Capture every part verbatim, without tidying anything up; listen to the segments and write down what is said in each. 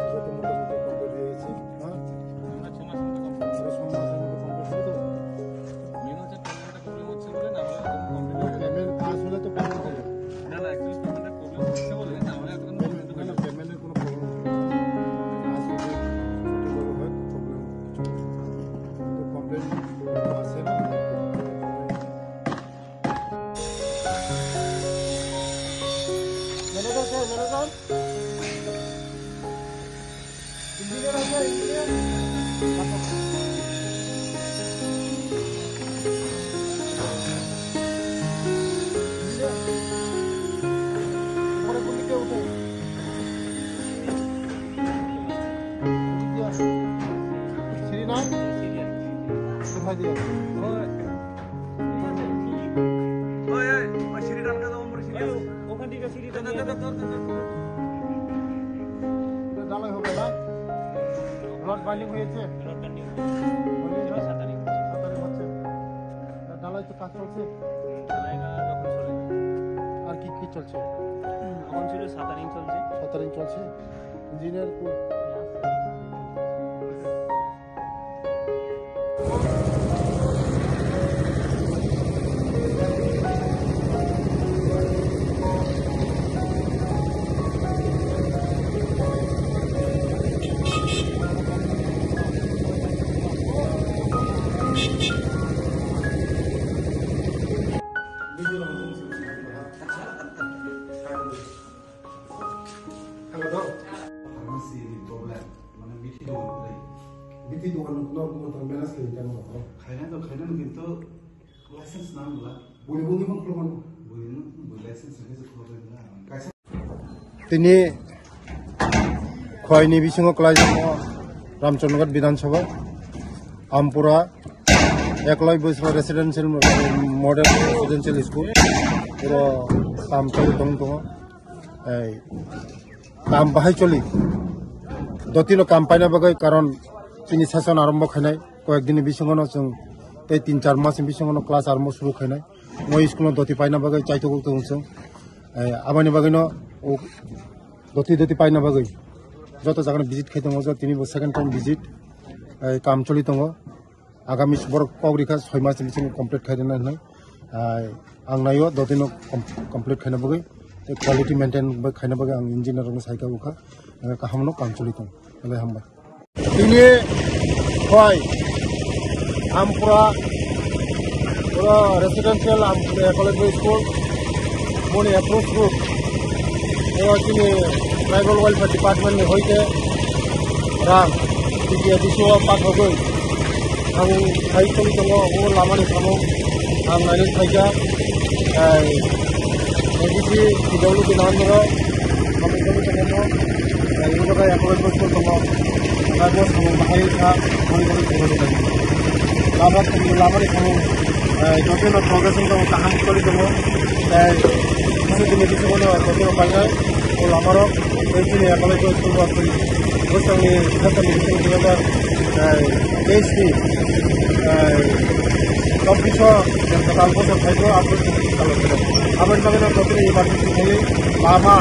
এটা তো মোটামুটি কমপ্লিট হয়ে গেছে, হ্যাঁ? আমরা ছ মাসের মতো কমপ্লিট করে দেবো। মেন হচ্ছে পেমেন্টটা প্রবলেম হচ্ছে বলে না হলে তো কমপ্লিট হয়ে যাবে। পেমেন্ট পাস হলে তো পেমেন্ট হবে। না, না, অ্যাকচুয়ালি পেমেন্টটা প্রবলেম হচ্ছে বলে না হলে এতক্ষণ পেমেন্ট, না, না, পেমেন্টের কোনো প্রবলেম নেই। কাজ যদি সঠিকভাবে হয়, প্রবলেম হবে। কিন্তু কমপ্লেন আছে না। Manager sir, manager. ইঞ্জিনিয়ার আছে, ইঞ্জিনিয়ার। ইঞ্জিনিয়ার। উপরে কোন দিকে উঠে? সিঁড়ি নাই? কোথায় দিয়ে? ওই, ওই, ওই সিঁড়ি টানটা তো, উপরে সিঁড়ি আছে। ওখান থেকে সিঁড়ি টানটা। এটা ঢালাই হবে না? রড বাইন্ডিং হয়েছে? রড বাইন্ডিং হয়েছে। হয়েছে? সাতারিং। সাতারিং হচ্ছে। এটা ঢালাই তো কাজ চলছে? হুম, ঢালাইটা যখন চলে। আর কি কি চলছে? এখন ছিল সাতারিং চলছে। সাতারিং চলছে। ইঞ্জিনিয়ার কো Hello, doc. Pharmacy ni problem, mane mithi dogan kwrwi. Mithi dogan no kuno kuno tang balance khe tang no. Khaina do khaina no kintu license nang bla. Bui bui ni bang khulokno. Bui no bui license ni se problem na. Kaisa. Tini khwai ni bisingo kwlai jamo Ramchandra Ghat Bidhan Sabha, Ampura, Eklai Bosra Residential Model Residential School, oro tam choli tong tongo. Ei, kam bahai choli. Dotino kam paina bagwi, karon chini session arombo khainai, koyek dini bisingono chwng tei tin char mas ni bisingono class arombo suru khainai. Moi school no doti paina bagwi chaituguk tongo chwng. Ei, aboni bagwino o doti doti paina bagwi joto jagano visit khai tongo, joto tini bo second time visit. Ei, kam choli tongo. Agami borok kok rikha soi mas ni bisingo complete khairina hinwi. Ai, ang naio dotino com-, complete khaina bagwi, tei quality maintain bai khaina bagwi ang engineer rokno saikha bukha, eh, kaham no kam choli tong. Belai hambai. Tini khwai Ampura, pura residential Am-, eh, college school, moni approach road. Oro chini tribal welfare department ni hoite rang B D C o pathogwi ang phai tong tongo, o lama ni samung ang nainwi phaikha. Ai, A D C P W D Nahan Moro, kami kami tongo, ai, o jaga approach road tongo, ang bo samung bahai kha, moni moni tongo. Lama, lama ni samung, ai, jotono progression tongo, kaham choli tongo. Tei, kisa dini bisingo no, jotono painai, o lama rok, tei chini ekolai joto school rok tei, bwskango, bwskango bisingo tei, tei, tei, tei, chobbish o, total bosor phaio, aboni bisingo talo tei. Aboni bagwi no, jotono emergency khaio, lama,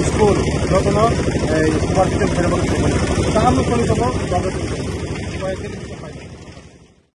school, jotono, tei, emergency khairokno tongmani. Kaham no choli tongo, jotono.